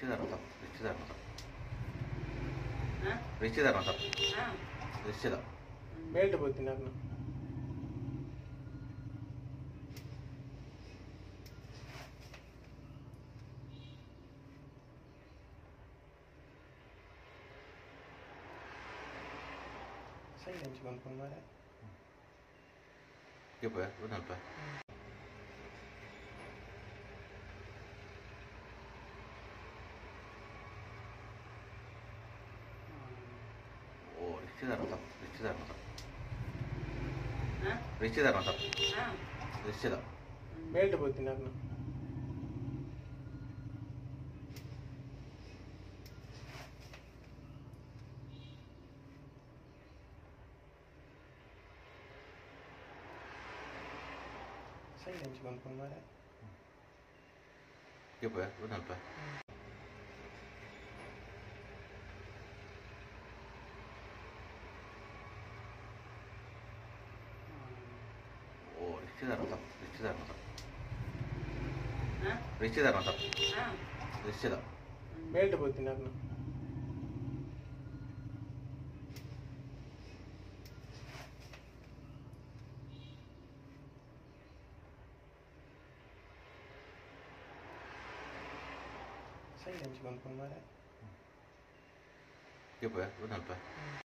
ನಿಶ್ಚಿತಾರ್ಥ ನಿಶ್ಚಿತಾರ್ಥ ನಿಶ್ಚಿತ ಬೆಲ್ಟ್ ಬೋತೀನಿ ಅದನ್ನ ಸೈಡ್ ಹಂಚಿ ಬಂದ್ಕೊಂಡು ಮಾರೆ ಸ್ವಲ್ಪ ನಿಶ್ಚಿತಾರ್ಥ ನಿಶ್ಚಿತಾರ್ಥ ನಿಶ್ಚಿತಾರ್ಥ ನಿಶ್ಚಿತ ಬೆಲ್ಟ್ ಬೋತೀನಿ ಅದನ್ನ ಸೈಡ್ ಹಂಚಿ ಬಂದ್ಕೊಂಡು ಮಾರೆ ಸ್ವಲ್ಪ ನಿಶ್ಚಿತಾರ್ಥ ನಿಶ್ಚಿತಾರ್ಥ ನಿಶ್ಚಿತಾರ್ಥ ನಿಶ್ಚಿತ ಬೆಲ್ಟ್ ಬೋತೀನಿ ಅದನ್ನ ಸೈಡ್ ಹಂಚಿ ಬಂದ್ಕೊಂಡು ಮಾರೆ ಸ್ವಲ್ಪ.